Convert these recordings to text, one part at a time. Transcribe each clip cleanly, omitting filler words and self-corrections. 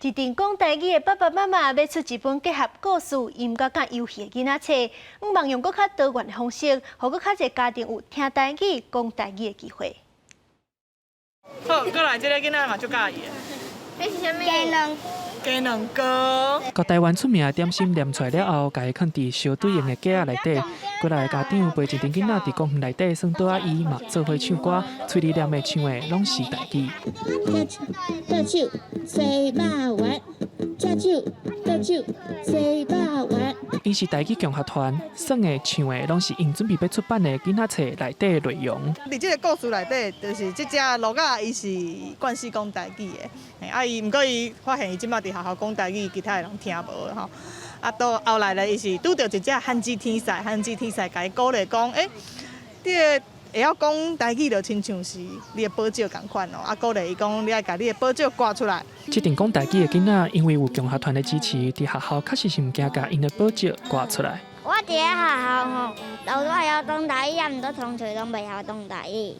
一陣講台語的爸爸媽媽欲出一本結合故事、音樂佮遊戲的囡仔冊，向望用閣較多元的方式，予閣較濟家庭有聽台語、講台語的機會。好，過來，這个囡仔嘛足佮意的。這是啥物？雞卵。雞卵糕。國台灣出名的點心念出來了後，共伊囥佇燒對用的架仔內底。幾若个家長陪一陣囡仔佇公園內底耍桌仔椅，嘛做伙唱歌，喙裡念的唱的攏是台語。倒手洗肉丸，正手倒手洗肉丸。𪜶是台語共學團，耍的唱的攏是𪜶準備欲出版的囡仔冊內底的內容。佇這个故事內底，就是這隻驢仔，伊是慣勢講台語的，啊伊毋過伊發現伊這擺佇學校講台語，其他的人聽無吼。啊，到後來咧，伊是拄著一隻漢字天使，漢字天使共伊鼓勵講，欸，你的會曉講台語，就親像是你的寶石仝款哦。啊，鼓勵伊講，你愛共你的寶石掛出來。這陣講台語的囡仔，因為有共學團的支持，佇學校確實是毋驚共𪜶的寶石掛出來。我佇咧學校吼，老師會曉講台語，啊，毋過同學攏袂曉講台語。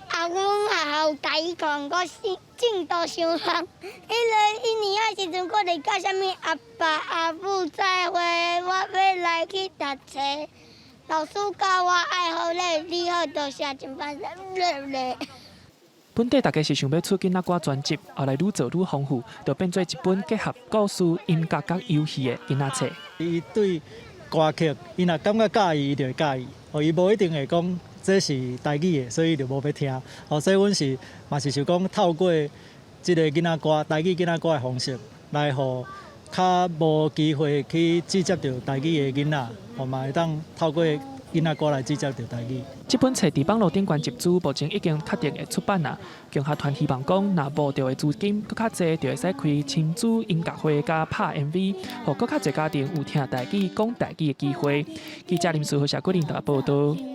啊，阮學校台語課，我進度傷慢。彼个一年仔時陣，閣咧教啥物阿爸阿母再會，我欲來去讀冊。老師教我愛好咧，你好，多謝真歹勢咧。本底大家是想欲出囡仔歌專輯，後來愈做愈豐富，就變做一本結合故事、音樂佮遊戲的囡仔冊。伊對歌曲，伊若感覺佮意，伊就會佮意。哦，伊無一定會講這是台語的，所以就無欲聽。哦，所以阮是嘛是想講透過這个囡仔歌、台語囡仔歌的方式，來予較無機會去接觸著台語的囡仔，哦嘛會當透過囡仔歌來接觸著台語。這本冊佇網路頂懸集資，目前已經確定會出版啦。共學團希望講，若募著的資金閣較濟，就會使開親子音樂會佮拍 MV，予閣較濟家庭有聽台語、講台語的機會。記者林書豪、謝桂林台報導。